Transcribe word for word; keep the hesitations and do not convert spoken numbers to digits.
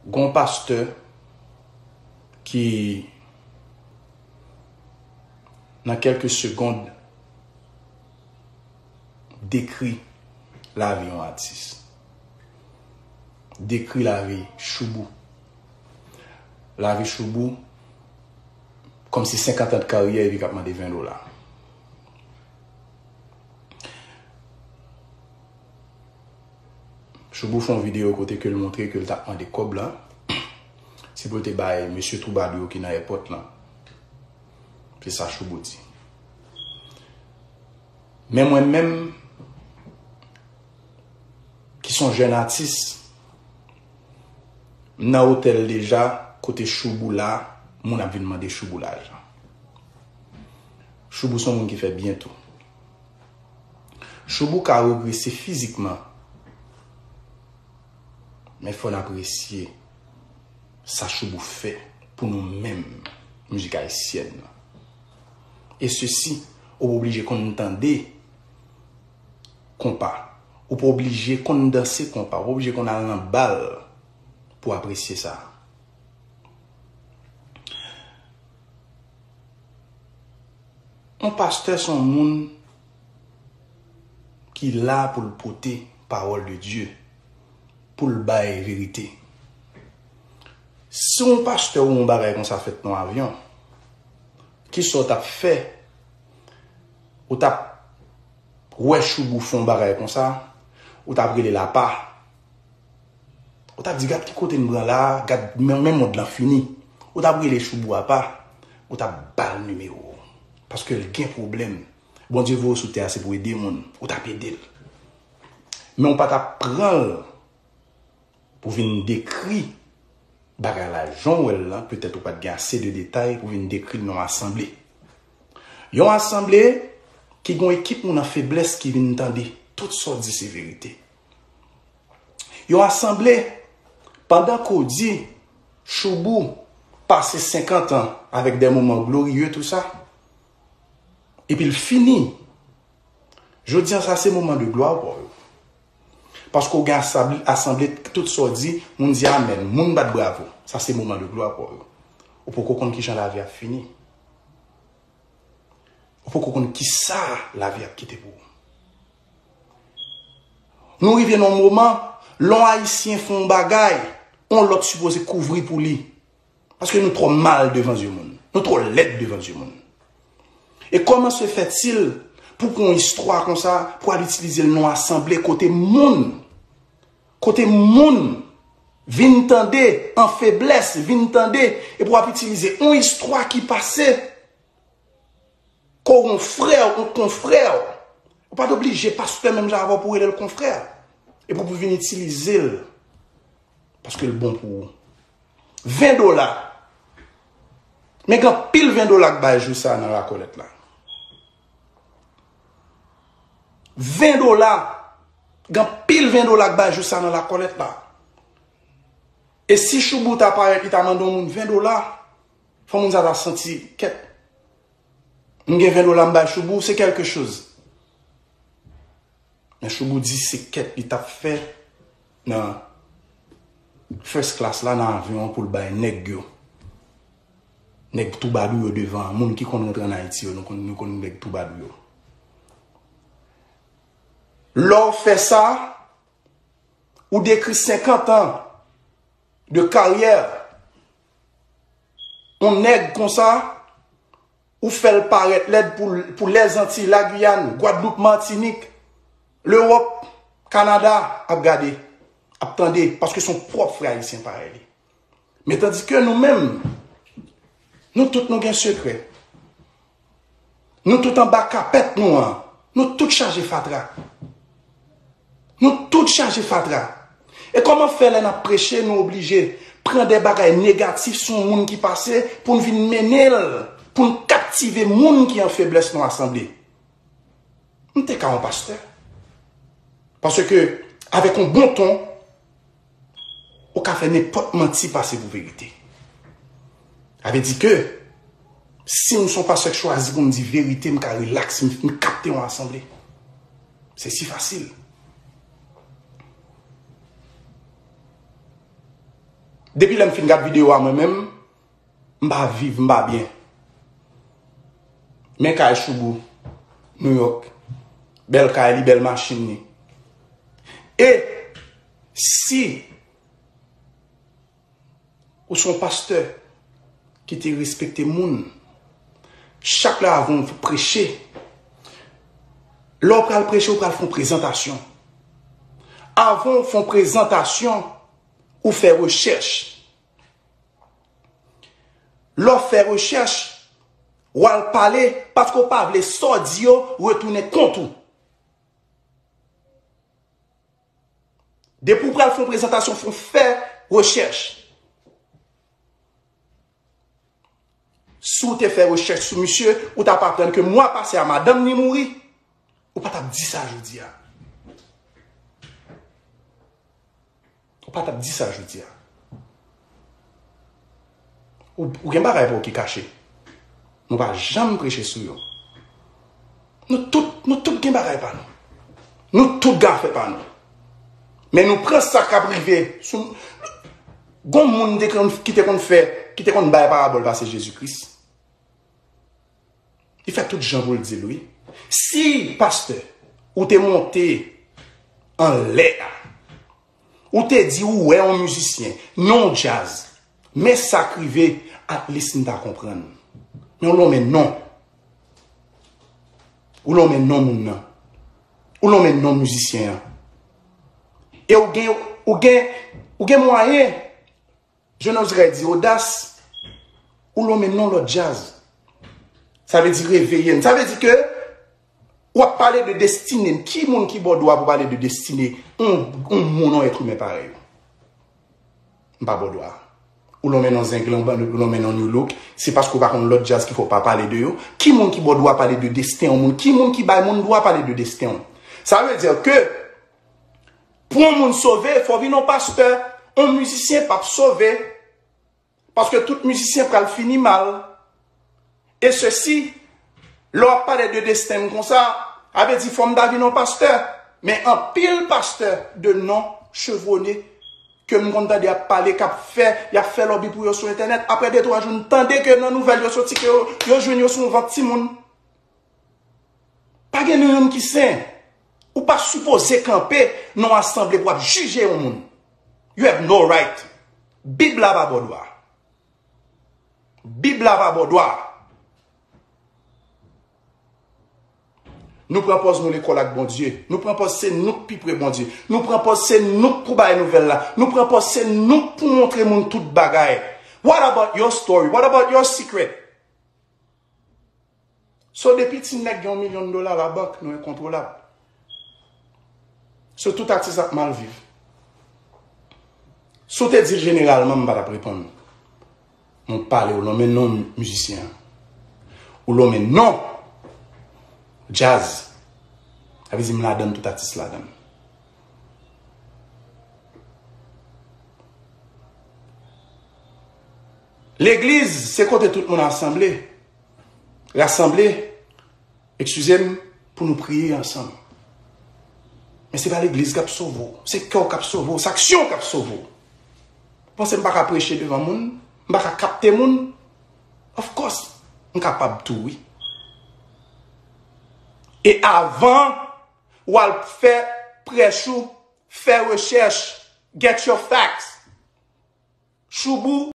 Gon pastè ki, nan kèlke segond, dekri lavi yon atis. Dekri lavi Shoubou. Lavi Shoubou, kòmsi senkant an de karyè epi k ap mande ven dola. Shoubou fè yon videyo kote ke l montre ke l t ap mande kòb la. Se pou l te bay mesye twoubadou yo ki nan èpòt lan. Se sa Shoubou di. Men mwen menm, ki se yon jèn atis, m nan otèl deja, kote Shoubou la, moun ap vin mande Shoubou lajan. Shoubou se yon moun ki fè byen tou. Shoubou ka regrese fizikman, men fò n apresye sa Shoubou fè pou nou menm mizik ayisyèn nan. E sesi, ou pa oblije konn tande konpa. Ou pa oblije konn danse konpa. Ou pa oblije konn al nan bal pou apresye sa. Yon pastè se yon moun ki la pou l pote pawòl de Dye, pou l bay verite. Si yon pastè ou yon bagay konsa fèt nan yon avyon, kisa w t ap fè? Ou t ap wè Shoubou fè yon bagay konsa, ou t ap rele l apa. Ou t ap di, "Gad ki kote n pran la, gad men, men mond lan fini." Ou t ap rele Shoubou apa, ou t ap ba l nimewo w. Paske l gen pwoblèm. Bondye voye w sou tè a, se pou ede moun. Ou t ap ede l. Men ou pa t ap pran l pou vin dekri bagay la jan w wè l lan, petèt ou pa t gen ase de detay pou vin dekri l nan yon asanble. Yon asanble ki gen yon ekip moun an feblès ki vin tande tout sa w di se verite. Yon asanble, pandan ke w di Shoubou pase senkant an avèk de moman gloriye, tou sa, epi l fini, jodi an sa se moman de glwa pa w yo. Paske w gen asanble, asanble, tout sa w di, moun di amèn, moun bat bravo. Sa se moman de glwa pa w yo. Ou poko konn kijan lavi ap fini. Ou poko konn kisa lavi ap kite pou ou. Nou rive nan yon moman, lè yon Ayisyen fè yon bagay, yon lòt sipoze kouvri pou li. Paske nou twò mal devan zye moun. Nou twò lèd devan zye moun. E kòman se fètil pou pran yon istwa konsa, pou al itilize l nan yon asanble kote moun, kote moun vin tande an feblès, vin tande, epi w ap itilize yon istwa ki pase, ke w yon frè, yon konfrè, ou pa t oblije pastè menm jan avè w pou w rele l konfrè. Epi w pou vin itilize l. Paske l bon pou ou. Ven dola. Men gen anpil ven dola k bay jou sa nan lakòlèt la. Ven dola. Gen anpil ven dola k bay jou sa nan lakòlèt la. E si Shoubou ta parèt, li ta mande yon moun ven dola, fò moun sa ta santi, kèt. M gen ven dola m bay Shoubou, se kèlke choz. Men Shoubou di se kèt li t ap fè nan first class la, nan avyon an pou l bay nèg yo. Nèg twoubadou yo devan an. Moun ki konn rantre ann Ayiti yo, nou konn, nou konn nèg twoubadou yo. Lè w fè sa, ou dekri senkant an de karyè yon nèg konsa, ou fè l parèt lèd pou, pou Lèzantiy, Lagiyàn, Gwadloup, Matinik, Lewòp, Kanada ap gade, ap tande, paske se yon pwòp frè ayisyen parèy li. Men tandike nou menm, nou tout nou gen sekrè. Nou tout anba kapèt nou an, nou tout chaje fatra. Nou tout chaje fatra. E kòman fè lè n ap preche, nou oblije pran de bagay negatif sou yon moun ki pase pou n vin mennen l, pou n kaptive moun ki an feblès nan asanble? M te ka yon pastè. Paske, avèk yon bon ton, ou ka fè nenpòt manti pase pou verite. Sa vle di ke, si m se yon pastè k chwazi pou m di verite, m ka rilaks, m, m kapte yon asanble. Se si fasil. Depi lè m fin gad videyo a, mwen menm, m pa viv, m pa byen. Men kay Choubou, New York. Bèl kay li, bèl machin li. E si ou se yon pastè ki te respekte moun, chak lè avan w preche, lè w pral preche, ou pral fè yon prezantasyon. Avan w fè yon prezantasyon, ou fè rechèch. Lè w fè rechèch, w al pale, paske w pa vle sa w di yo retounen kont ou. Depi w pral fè yon prezantasyon, fò w fè rechèch. Si w te fè rechèch sou misye, ou t ap aprann ke mwa pase a, madanm li mouri, ou pa t ap di sa jodi a. Ou pa t ap di sa jodi a. Ou, ou gen bagay pa w ki kache. Nou pa janm preche sou yo. Nou tout, nou tout gen bagay pa nou. Nou tout gen afè pa nou. Men nou pran sa k ap rive sou, gon moun te konn, ki te konn fè, ki te konn bay parabòl pase Jezi Kris. Li fè tout jan pou l di l, wi. Si, pastè, ou te monte anlè a, ou te di ou wè yon mizisyen, non djaz, men sa k rive, at least m ta konprann. Men ou lonmen non. Ou lonmen non moun nan. Ou lonmen non mizisyen an. E ou gen, ou gen, ou gen mwayen, je n'oserais dire odas, ou lonmen non lòt djaz. Sa vle di reveye n. Sa vle di ke w ap pale de destine n. Ki moun ki ba w dwa pou pale de destine yon, yon moun, yon èt imen parèy ou? M pa ba w dwa. Ou lonmen non Zenglen, ou lonmen non New Look. Se paske w pa konn lòt djaz ki fè w pa pale de yo. Ki moun ki ba w dwa pale de desten yon moun? Ki moun ki bay moun dwa pale de desten w? Sa vle di ke pou yon moun sove, fò w vin yon pastè. Yon mizisyen p ap sove. Paske tout mizisyen pral fini mal. E sesi, lè w ap pale de desten m konsa, a vle di fò m ta vin yon pastè. Men anpil pastè de non chevronné ke m konn tande ap pale, k ap fè, y ap fè lòbi pou yo sou entènèt. Apre de twa jou, n tande ke nan nouvèl yo soti ke yo, yo jwenn yo sou yon vant timoun. Pa gen nou youn ki sen. Ou pa sipoze kanpe nan yon asanble pou w ap jije yon moun. You have no right. Bib la pa ba w dwa. Bib la pa ba w dwa. Nou pran pòz nou lekòl ak Bondye. Nou pran pòz se nou k pi pre Bondye. Nou pran pòz se nou k pou bay nouvèl la. Nou pran pòz se nou k pou montre moun tout bagay. What about your story? What about your secret? So, depi ti nèg gen yon milyon dola labank, nou enkontwolab. So, tout atis ap mal viv. Si w te di l jeneralman, m pa t ap reponn. Mwen pale, ou lonmen non mizisyen an. Ou lonmen non djaz. Sa vle di m ladann, tout atis ladann. Legliz, se kote tout moun asanble. Rasanble, eskize m, pou nou priye ansanm. Men se pa legliz k ap sove w, se kè w k ap sove w, se aksyon w k ap sove w. Ou panse m pa ka preche devan moun? M pa ka kapte moun? Of course, m kapab tou, wi. E avan w al fè prèch ou, fè rechèch, get your facts. Choubou,